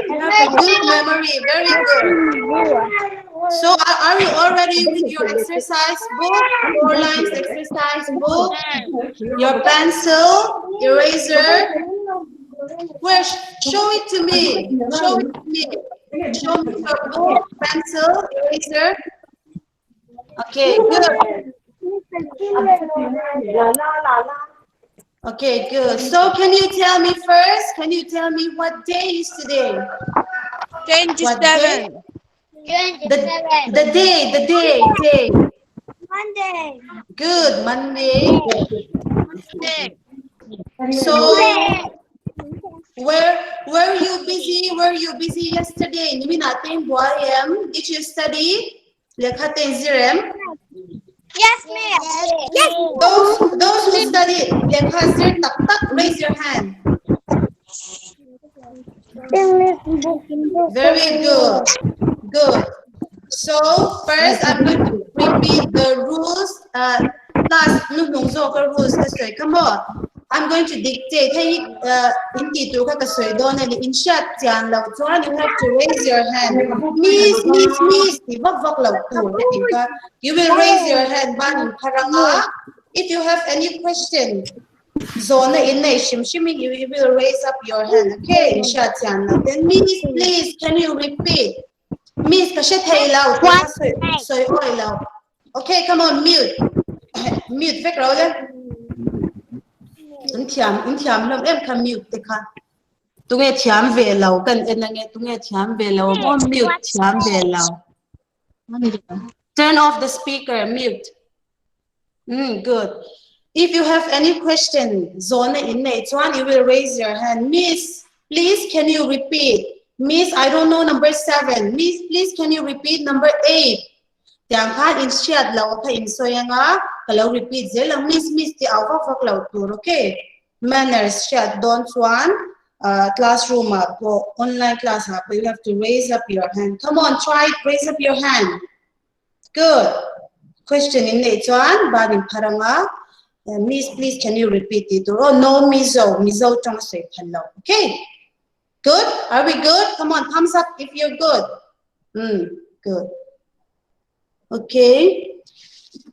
Good memory. Very good. So are you already with your exercise book? Four lines exercise book, your pencil, eraser. Where? Show it to me. Show it to me. Show me your book, pencil, eraser. Okay, good. Okay, good. So can you tell me first? Can you tell me what day is today? What day? 27. The day, day. Monday. Good, Monday. Monday. So where were you busy? Were you busy yesterday? Nimi natin buayem. Did you study? Lekha ten zirem. Yes, ma'am. Yes. Those who studied lekha zir tak tak, raise your hand. Very good. Good. So first I'm going to repeat the rules. Class nu nung zo ka rules ka soi. Come on. I'm going to dictate. Hey, in ti tu ka ka soi don ani in shat tian lo chuan you have to raise your hand. Miss, miss, miss. Ti vak vak lo tu ka ti ka. You will raise your hand ban in paranga. If you have any question, zona in nei shim shim you will raise up your hand. Okay, in shat tian lo. Then miss, please, can you repeat? Miss, ka she thei lo. Ti ka soi soi oi lo. Okay, come on, mute. Mute vek ro le. In thiam, in thiam lam em kha mute te kha. Tunge thiam ve lo kan en ange tunge thiam ve lo mo mute thiam ve lo. Turn off the speaker, mute. Good. If you have any question, zona in nei chuan you will raise your hand. Miss, please can you repeat? Miss, I don't know number 7. Miss, please can you repeat number 8? Tiang khan in chiat lo kha in soyanga ka lo repeat zel ang miss, miss ti au vak vak lo tur, okay? Manners chiat don chuan classroom ah po online class ah po you have to raise up your hand. Come on, try it, raise up your hand. Good. Question in nei chuan ban in pharanga. Miss, please can you repeat it? Oh no, mizo, mizo tang sei phan lo. Okay. Good? Are we good? Come on, thumbs up if you're good. Good. Okay.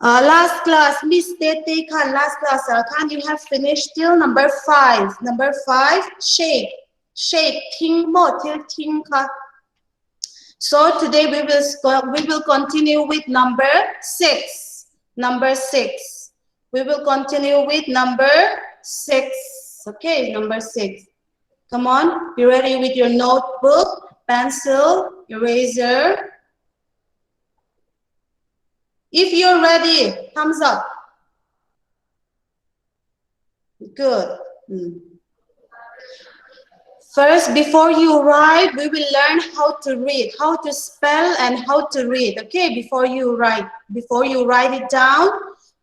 Last class, Miss Tete Khan, last class, Khan, you have finished till number 5. Number 5, shake. Shake, ting mo, till ting ka. So today we will continue with number 6. Number 6. We will continue with number 6. Okay, number 6. Come on, be ready with your notebook, pencil, eraser. If you're ready, thumbs up. Good. First, before you write, we will learn how to read, how to spell and how to read. Okay, before you write it down,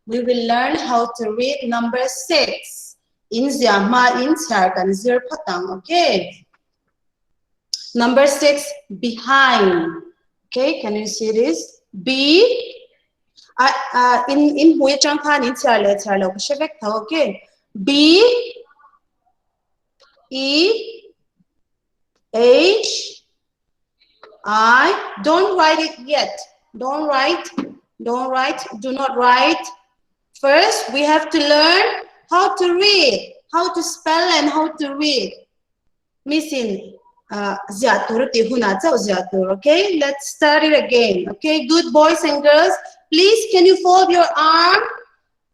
we will learn how to read number 6. In zia ma in char kan zir patang. Okay. Number 6, behind. Okay, can you see this? B. In hui chang khan in char le char lo shevek tha. Okay. B E H I. Don't write it yet. Don't write. Don't write. Do not write. First, we have to learn how to read, how to spell and how to read. Missing zia tur ti huna chau zia tur. Okay, let's start it again. Okay, good boys and girls. Please, can you fold your arm?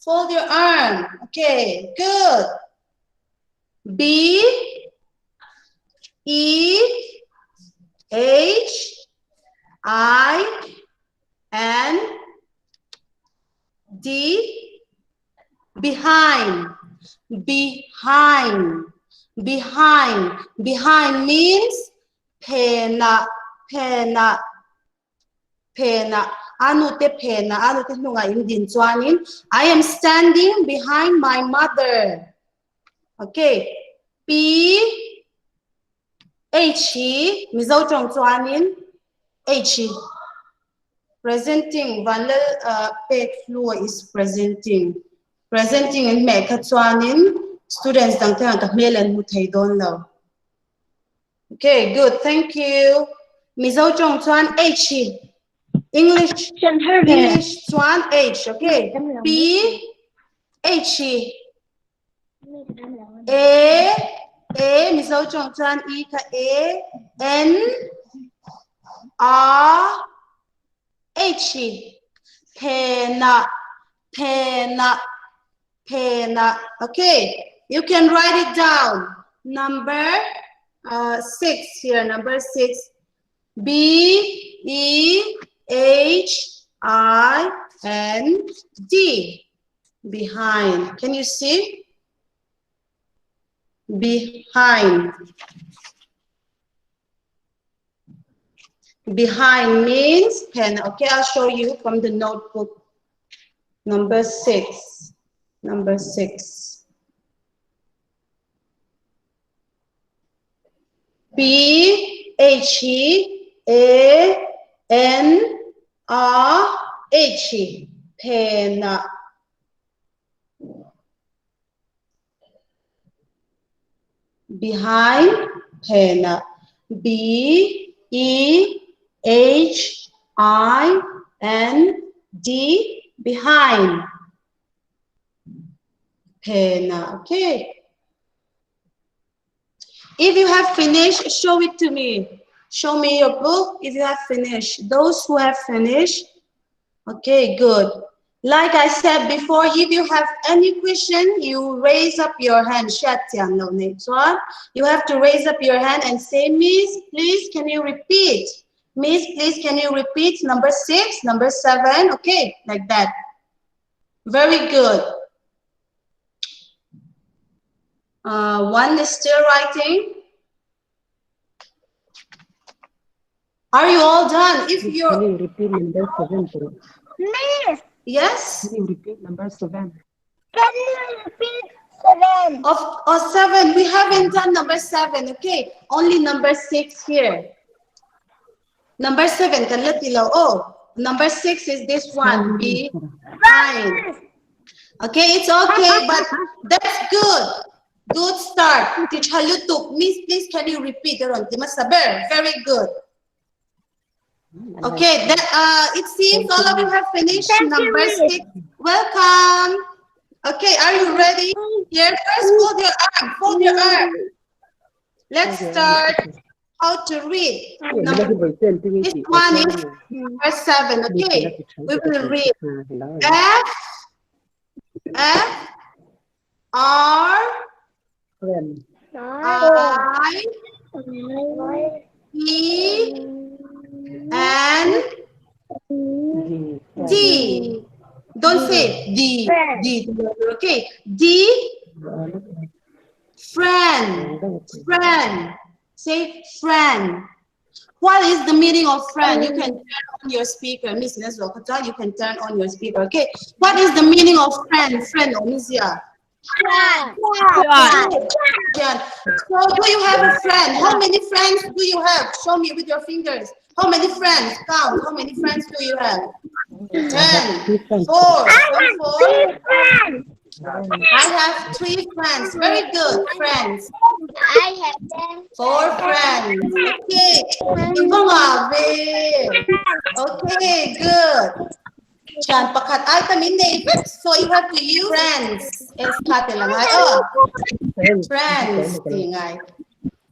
Fold your arm. Okay, good. B E H I N D. Behind, behind, behind, behind means pena, pena, pena. Anu te pena, anu te nunga in din chuanin. I am standing behind my mother. Okay. P H E mizo tong chuanin H E. Presenting vanlal pek flu is presenting. Presenting in me kha chuanin students dang te ka mel an mu thei don lo. Okay, good. Thank you. Mizo tawng chuan H hi English English chuan H. Okay. P H hi A A Mizo tawng chuan E kha A N R H hi Phena Phena Phena. Okay, you can write it down. Number 6 here, number 6. B E H I N D. Behind. Can you see? Behind. Behind means pen. Okay, I'll show you from the notebook. Number 6. Number 6. B H E A N R H E. Pen. Behind pen. B E H I N D. Behind. Pen. Okay. If you have finished, show it to me. Show me your book if you have finished. Those who have finished. Okay, good. Like I said before, if you have any question, you raise up your hand. You have to raise up your hand and say, Miss, please, can you repeat? Miss, please, can you repeat number 6, number 7? Okay, like that. Very good. One is still writing. Are you all done? If you're... Can you repeat number 7, please? Miss. Yes? Can you repeat number 7? Can you repeat 7? Of 7. We haven't done number 7, okay? Only number 6 here. Number 7, can let you know. Oh, number 6 is this one. B, 9. Okay, it's okay, but that's good. Good start. Teacher Lutuk, Miss, please, can you repeat? Very good. Okay, that, it seems all of you have finished number 6. Welcome. Okay, are you ready? Here, first fold your arm. Fold your arm. Let's start how to read. Number, this one is number 7. Okay, we will read F F R I E N D. Don't say D, D. Okay, D, friend, friend. Say friend. What is the meaning of friend? You can turn on your speaker. Miss Nezokota, you can turn on your speaker. Okay. What is the meaning of friend? Friend, Omisia. Friend. So do you have a friend? How many friends do you have? Show me with your fingers. How many friends? Count. How many friends do you have? 10, 4, 4. I have 3 friends. I have 3 friends. Very good, friends. I have 10. 4 friends. Okay. Okay, good. So you have to use friends. Friends.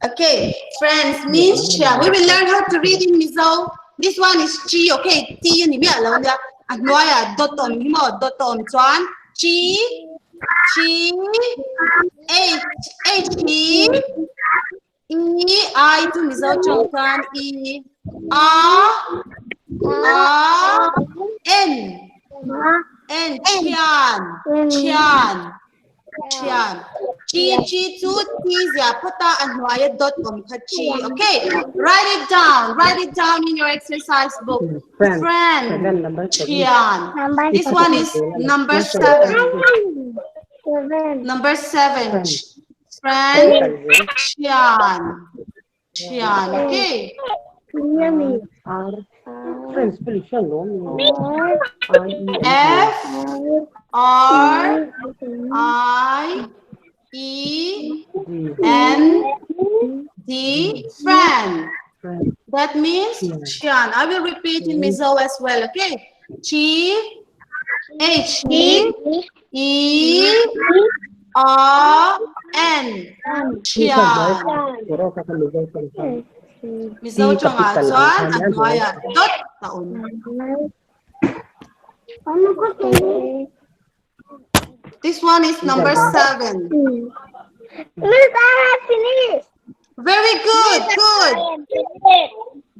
Okay, friends means chia. We will learn how to read in Mizo. This one is G. Okay, T ni mi alo nia. Anoya dot om himo dot om chuan G G H H E E I to Mizo chuan E R R N N Chian Chian Chian G G 2 T zia pota anwaya dot om khachi. Okay, write it down. Write it down in your exercise book. Friend. Friend. Chian. This one is number 7. Number 7. Friend. Chian. Chian. Okay. F R I E N D, friend. That means Chian. I will repeat in Mizo as well, okay? G, H, E, E, R, N. Chian. Mizo tawngah chuan a hnuaiah dot a awm. This one is number 7. Miss, I have finished. Very good, good.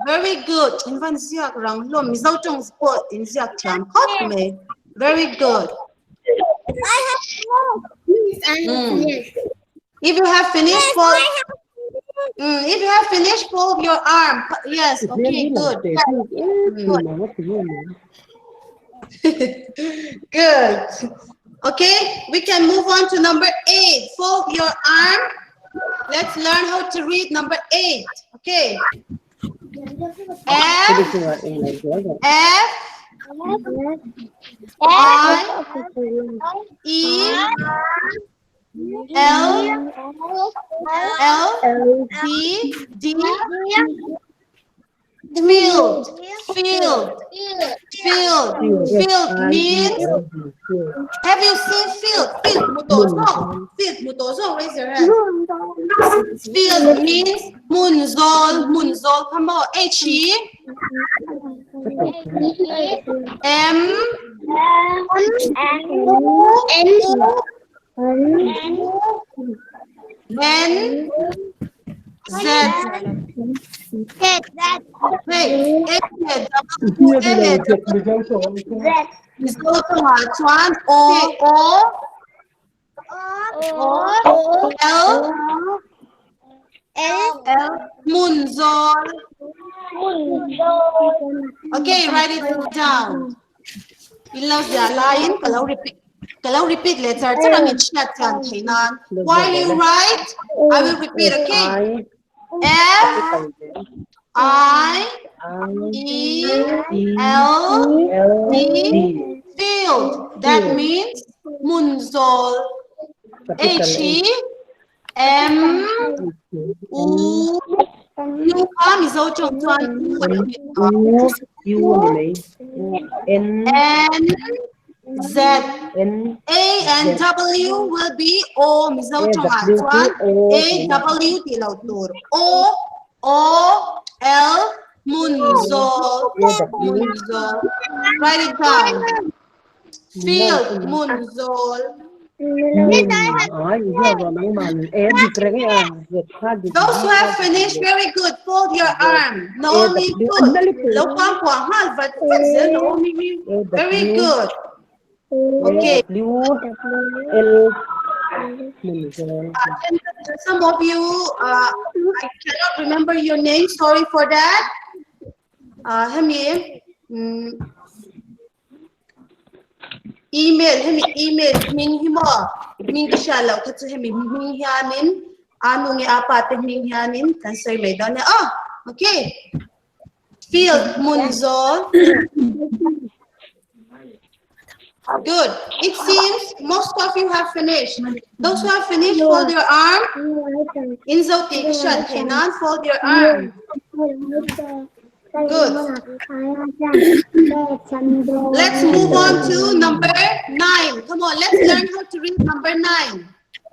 Very good. In van ziak rang hlawm Mizo tawng pawh in ziak thiam khawp mai. Very good. I have finished. I have finished. If you have finished, fold, if you have finished, fold your arm. Yes, okay, good. Good. Okay, we can move on to number 8. Fold your arm. Let's learn how to read number 8. Okay. F, F, I, E, L, L, D, D, field, field, field, field means, have you seen field? Field, mutozo, field, mutozo, raise your hand. Field means munzol, munzol, come on, H E, M, N, Z, Hey, H, W, L, Mizo tawngah chuan O, O, L, L, Munzol. Okay, write it down. In lo zia laiin ka lo repeat. Ka lo repeat leh char char ang in hriat chuan theih nan. While you write, I will repeat, okay? F, I, E, L, D, field. That means Munzol. H, E, M, U, U kha Mizo tawng chuan U a lo ni a. U, U ni mai. N, N, Z, N, A and W will be O Mizo A, tawngah W, chuan O, A, W tih lo tur. O, O, L, Munzol. Munzol. Write it down. Field, Munzol. Those who have finished, very good. Fold your arm. Naomi, good. Lo pang kuang hal, but Naomi, very good. Okay. Some of you, I cannot remember your name. Sorry for that. Hemi, email, hemi email, ming himo, ming kisha lau khatsu hemi ming hianin, anu nge apa te ming hianin, kan soi mai dawn nia. Oh, okay. Field Munzol. Good. It seems most of you have finished. Those who have finished, fold your arm. In zo ti kisha thenan, fold your arm. Good. Let's move on to number 9. Come on, let's learn how to read number 9.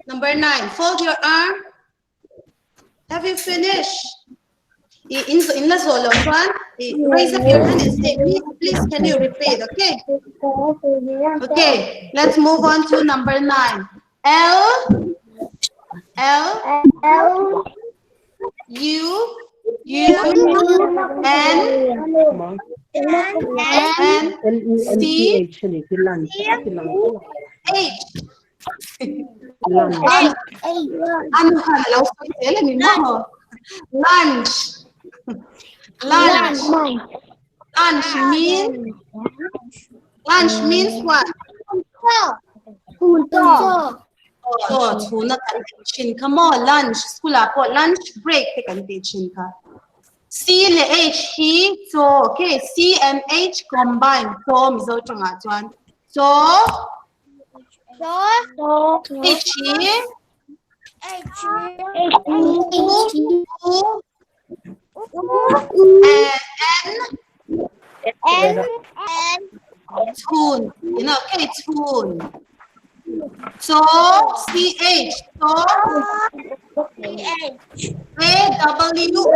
Number 9. Fold your arm. Have you finished? In in la solo one, raise up your hand and say, please, please, can you repeat? Okay. Okay. Let's move on to number 9. L, L, U, U, N, N, C, H. Ano ka na lang sa mo? Lunch. Lunch. Lunch means? Lunch means what? So, chuna kan chin ka mo lunch school po lunch break te kan ti chin ka. C le H hi so okay C and H combine so mizo tanga chuan so H U U N N N Chhun. You know, okay, chhun. So C H. So H A W O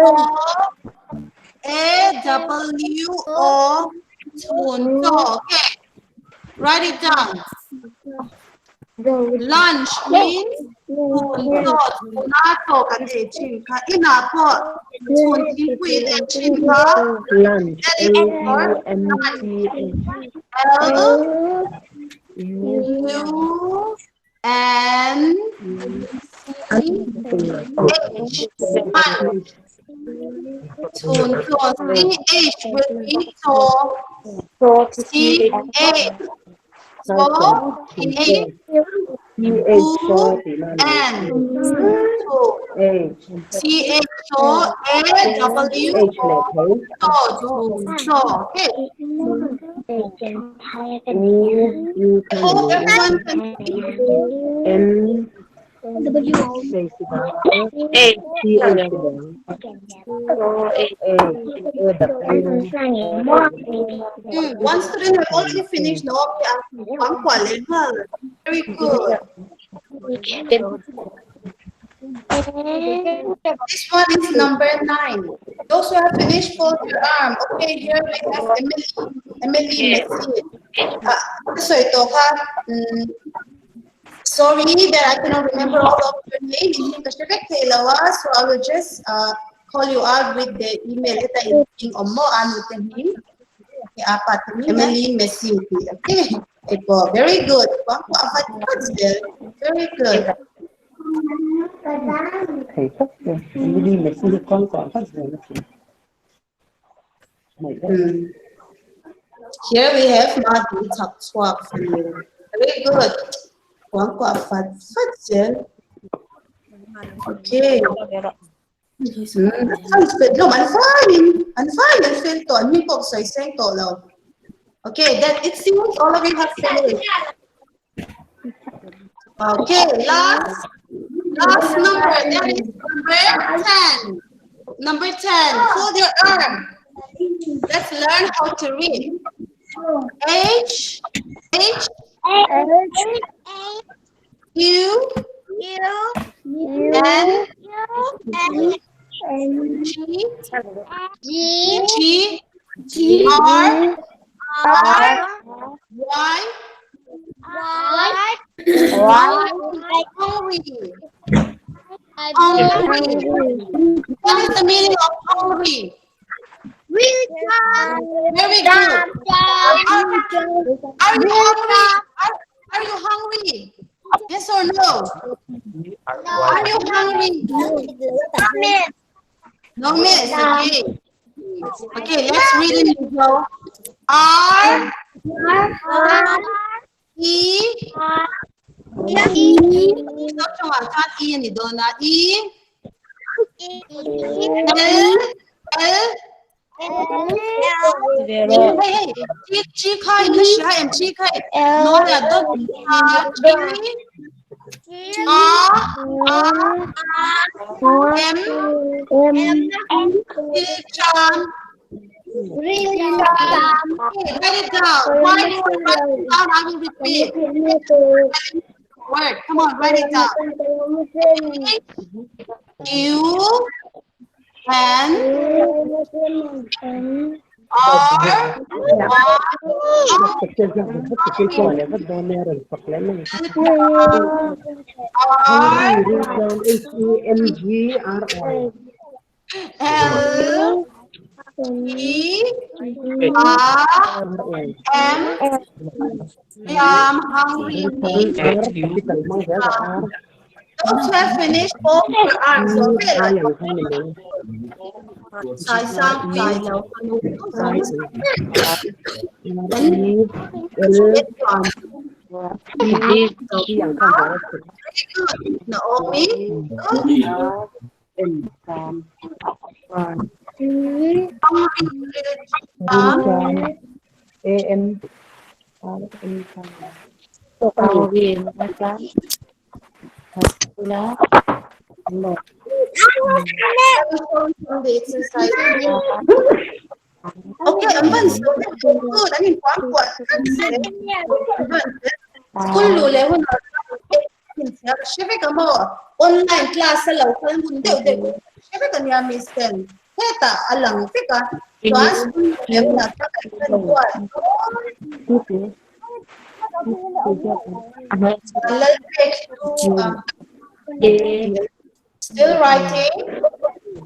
A W O chhun. So okay. Write it down. Lunch means chhun chaw chhuna chaw kan ei thin kha inah pawh chhun thingpui in ei thin kha Lunch that is L for U N lunch. C H L U U N C H lunch. Chhun chaw C H will be chaw C H chaw C H C H U N N chaw H C H chaw A W H O là thế chaw chhun chaw. Okay. U U I hope everyone can see. N C A C H A A W One student have already finished. No, okay, Very good. This one is number 9. Those who have finished, fold your arm. Okay, here we have Emily. Emily Messi. So ito ka. Sorry that I cannot remember all of your names. So I will just call you out with the email. Ito in omo anu tehin. Emily Messi. Okay. Ito. Very good. Very good. Thầy cấp rồi Emily Messi con quả phát rồi Here we have Madi Chak for you. Very good. Okay. No, I'm fine. I'm fine. I'm fine. Okay, that it seems all of you have finished. Okay, last number. That is number 10. Number 10. Fold your arm. Let's learn how to read. H H U N G G G R R Y Y Hungry. Hungry. What is the meaning of hungry? Very good. Are you hungry? Are you hungry? Yes or no? Are you hungry? No, miss. Okay. Okay, let's read it. R E E L L Hey, hey, G K M G K No, G R R M M G Okay, write it down. Write it down. I will repeat. Word. Come on, write it down. U N R R H E N G R Y L E R M. I'm hungry. Those who have finished, fold your arms. Okay. Naomi. A M R M I will show you the exercise. Okay, an van so good. An in kuang kuat. School lu le hun hre vek a maw online class a lo kal hun deuh deuh hre vek ania miss ten hetah a lang vek a chuan school lu leh hunah chuan kan kal kual lal pek chu a still writing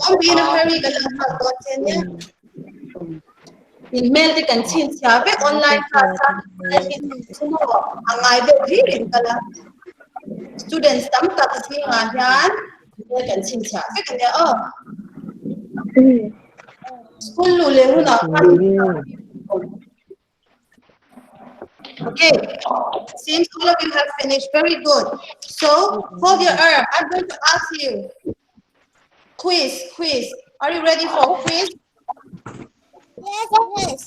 don't be in a hurry kan lo nghal dawn che nia in hmel te kan chhinchhiah vek online class a a ngai deuh hlir in kal a students tam tak zingah hian hmel kan chhinchhiah vek ania aw school luh leh hunah khan Okay, seems all of you have finished. Very good. So hold your arm. I'm going to ask you. Quiz, quiz. Are you ready for quiz? Yes, miss.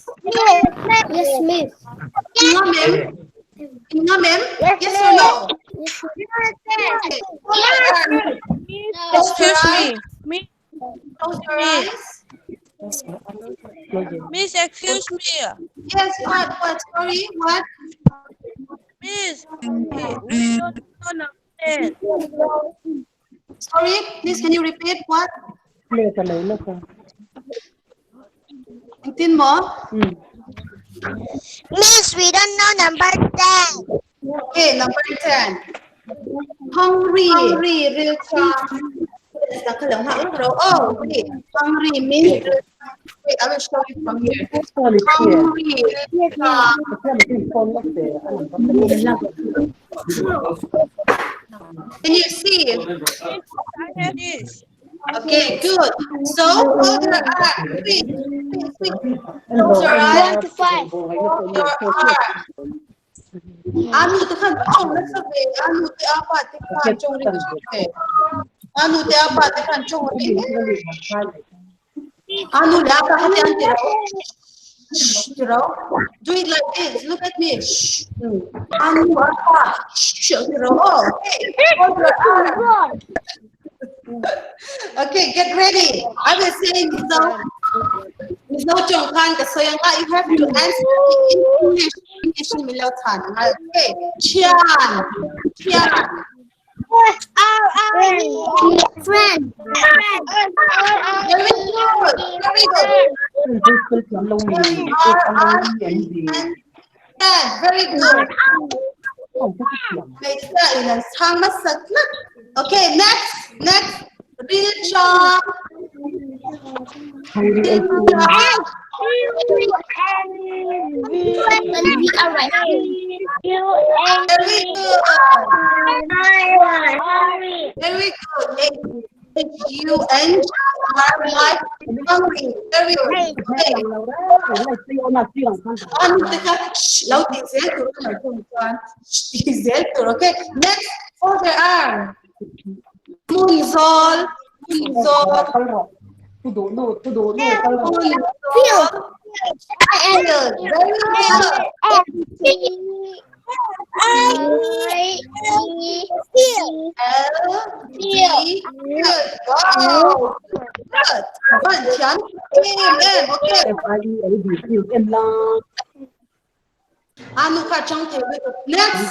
Yes, miss. Nga ma'am? Nga ma'am? Yes or no? Yes, Okay. Hold your arm. Close your Excuse eyes. me. Close your eyes. Miss, excuse me. Yes, what, what? Sorry, what? Miss, we don't know number 10. Sorry, please can you repeat what? Engtin maw? Miss, we don't know number 10. Okay, number 10. Hungry. Hungry, real time. Oh, wait. Hungry means, wait, I will show you from here. Hungry. Can you see? I have this. Okay, good. So, hold your arm. Wait, wait, wait. Close your eyes. 1 to 5. Hold your arm. Anu te khan chong na sa ve. Anu te apa te khan chong ri te. Anu te apa te khan chong ri. Anu le apa hati an ti ro. Ti ro. Do it like this. Look at me. Anu apa. Ti ro. Okay. Hold your arm. Okay, get ready. I will say Mizo. Mizo chong khan ka soyang nga. You have to answer in English. English ni milaw chan. Okay. Chian. Chian. Friend. Very good. Very good. R I N N. Very good. Okay, next, next. Real job. Real job. Very good. Very good. H U N G R Y. Hungry. Very good. Okay. Okay. Next, fold your arm. Munzol. Munzol. Munzol. Very good. L D. Good. Wow. Good. One, Chan. M M. Okay. Anu ka chang the. Next.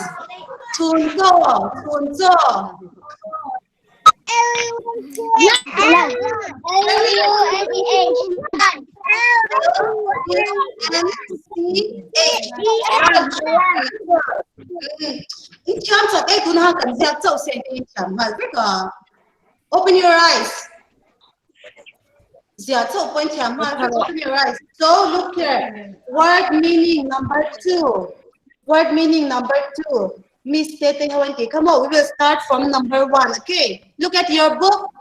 Chun zo. Chun zo. L U N C H. Open your eyes. Open your eyes. So look here. Word meaning number 2. Word meaning number 2. Miss Tete Hawanti. Come on, we will start from number 1. Okay. Look at your book.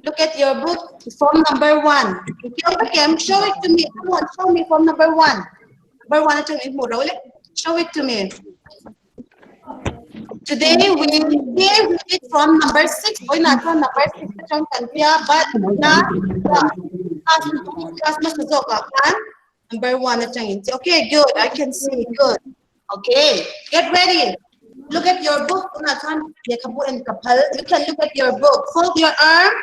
Look at your book from number 1. Okay, show it to me. Come on, show me from number 1. Number 1, show it to me. Today we read it from number 6. Oy, not from number 6 but na class number 1. Okay, good. I can see. Good. Okay, get ready. Look at your book. Tunah chuan lehkhabu en ka phal. You can look at your book. Fold your arm.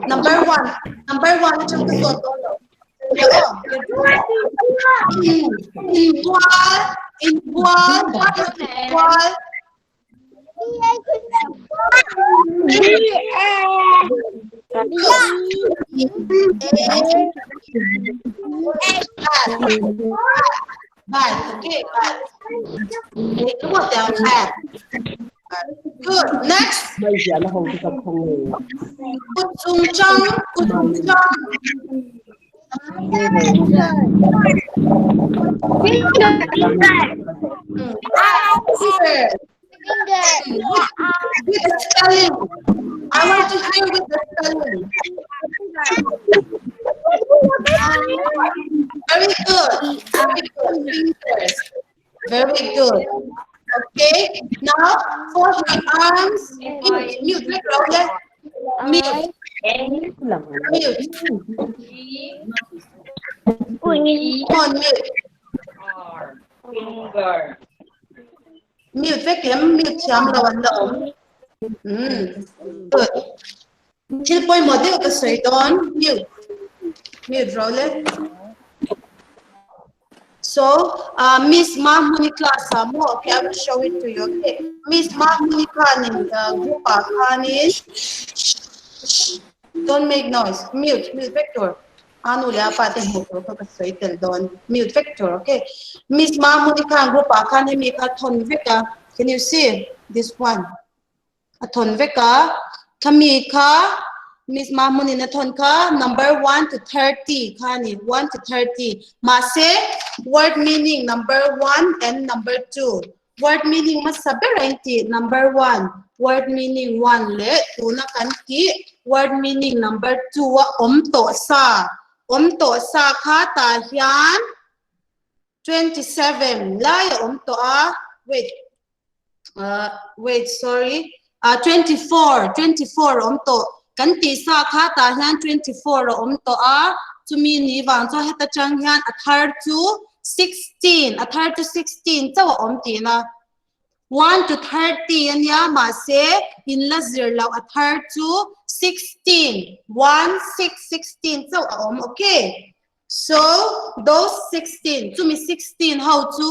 Number one. Number one atang ka zawt dawn lo. Inbual. Inbual. What is inbual? Bad. Okay, bad. Come on down, bad. Good. Next. Kut chung chang. Kut chung chang. With the spelling. I want to hear with the spelling. Very good. Very good. Fingers. Very good. Okay. Now fold your arms. Mute. Mute. Mute. Mute. Come on, mute. Finger. Mute vek em, mute thiam lo an la awm. Good. Thil pawimawh deuh ka sawi dawn. Mute. Mute ro le. So, Miss Mahmuni class ah maw? Okay, I will show it to you. Okay. Miss Mahmuni khanin group ah khanin don't make noise. Mute, mute vek tur. Anu leh a pa te hmuh tur kha ka sawi tel dawn. Mute vek tur, okay. Miss Mahmuni khan group ah khan hemi kha thawn vek a. Can you see this one? A thawn vek a. Khami kha Miss Mahmunin a thawn kha number 1 to 30 kha a ni, 1 to 30. Mahse word meaning number 1 and number 2. Word meaning hmasa ber a inti number 1, word meaning 1 leh tuna kan tih word meaning number 2 a awm tawh sa. Awm tawh sa kha tah hian 27 lai a awm tawh a, wait. Wait, sorry. 24, 24 a awm tawh. Kan tih sa kha tah hian 24 a awm tawh a, chumi ni vang chuan heta tang hian a thar chu 16, a thar chu 16 chauh a awm tihna. 1 to 30 a nia, mahse in la zir loh a thar chu 16, 1, 6, 16 chauh a awm, okay. So, those 16, chumi 16 ho chu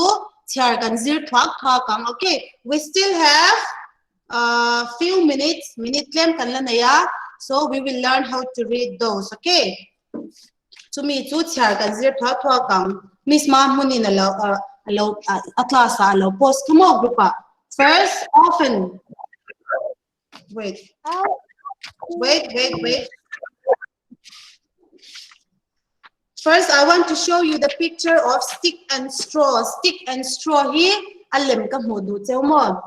chhiar kan zir thuak thuak ang, okay. We still have a few minutes, minute tlem kan la nei a, so we will learn how to read those, okay. Chumi chu chhiar kan zir thuak thuak ang. Miss Mahmunin a lo, a lo, a class ah a lo post kha maw group ah. First, often. Wait. Wait, wait, wait. First, I want to show you the picture of stick and straw. Stick and straw hi a lem ka hmuh duh cheu maw?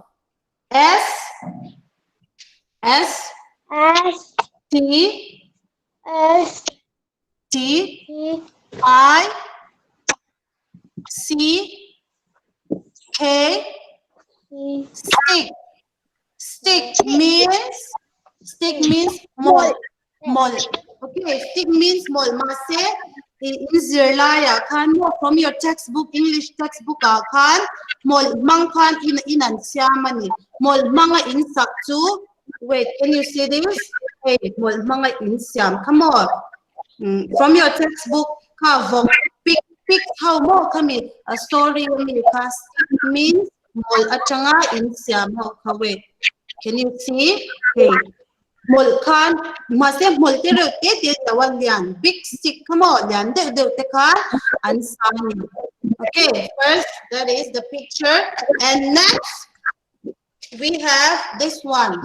S S S T S T T I C K Stick. Stick means, stick means mol. Mol. Okay, stick means mol. Mahse in zirlaiah khan maw from your textbook, English textbook ah khan mol hmang khan in in an siam a ni. Mol hmanga in sak chu, wait, can you see this? Hei, mol hmanga in siam kha maw? From your textbook kha vawk pic pic ho maw khami a story ami kha stick means mol atanga in siam ho kha wait, can you see? Hei, mol khan mahse mol te reuh te te lo a lian big stick kha maw lian deuh deuh te khan an sa a ni. Okay, first that is the picture and next we have this one.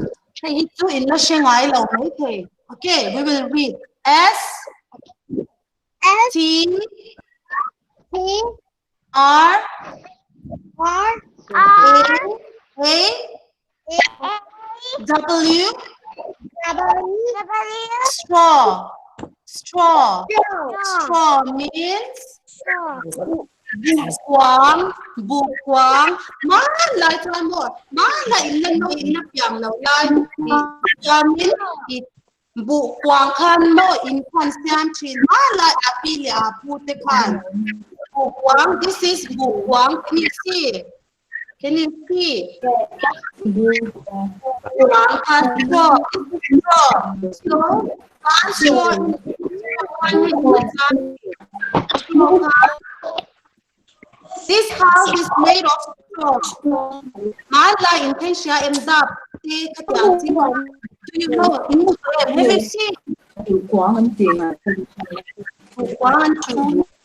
Hei hi chu in la hre ngai lo mai thei. Okay, we will read S T T R R A A W W straw. Straw. Straw. Straw means bukwang, bukwang. Man lai chuan maw? Man lai in la no in la piang lo lai. Chuanin i bukwang khan maw in khan siam thin. Man lai a pi leh a pu te khan. Bukwang, this is bukwang. Can you see? Can you see? Kha straw. Straw. So, straw. Straw kha. This house is made of straw. Mala in Asia ends up. Do you know? Have you seen? One, two.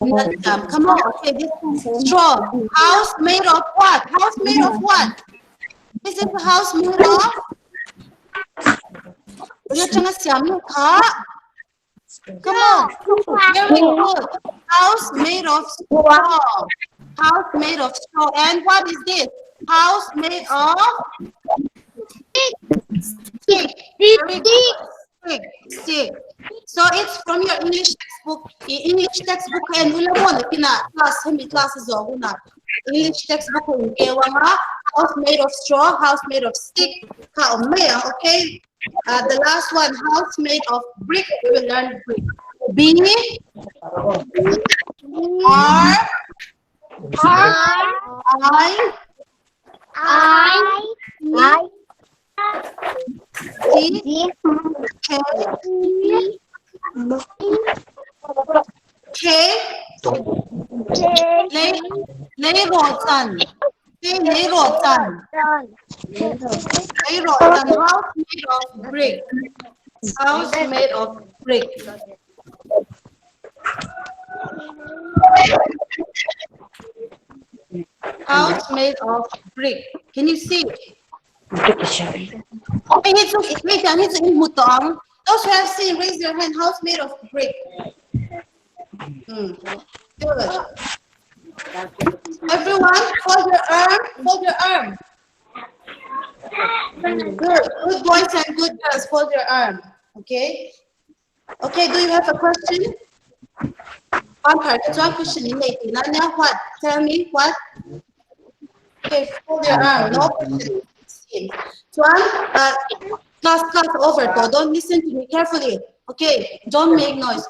Come on. Okay, this straw. House made of what? House made of what? This is a house made of. Come on. Very good. House made of straw. House made of straw. And what is this? House made of stick. Very good. Stick. Stick. So it's from your English textbook. English textbook and kina class hemi class zo huna. English textbook ke wanga house made of straw, house made of stick. Ka okay? The last one, house made of brick. We will learn brick. B R I I C K K Lei Lei Ro Chan K Lei Ro Chan Lei Ro Chan house made of brick. House made of brick. House made of brick. Can you see? Those who have seen, raise your hand. House made of brick. Good. Everyone, fold your arm. Fold your arm. Good. Good boys and good girls, fold your arm. Okay. Okay. Do you have a question? One question in What? Tell me what? Okay, fold your arm. No question. Chuan, class over. Don't listen to me carefully. Okay, don't make noise.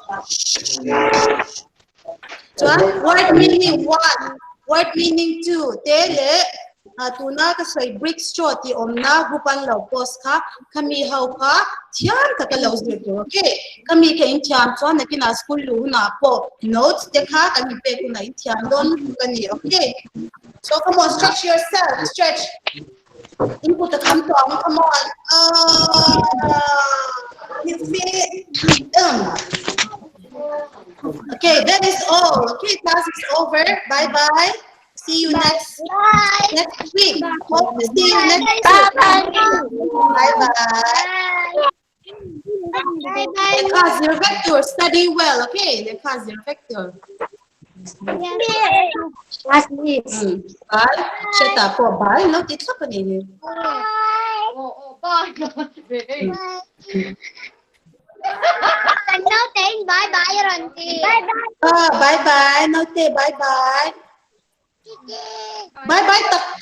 Chuan, word meaning 1, word meaning 2. Tele, tuna ka soi brick straw ti omna gupan lo post kha kami hau kha thiam ta ka lo zir tu. Okay, kami ke in thiam chuan na kina school lu na po notes te kha kami pe ku na in thiam don ka ni. Okay, so come on, stretch yourself, stretch. Input the come to come on. You feel it? Okay, that is all. Okay, class is over. Bye bye. See you next week. Hope to see you next week. Bye bye. Bye bye. The class zero vector. Study well. Okay, the class zero vector. Yes. Bye. Shut up. Bye. No, it's happening. Bye. Oh, bye. No, thanks. Bye bye, Ranti. Bye bye. Bye bye. No, bye bye. Bye bye.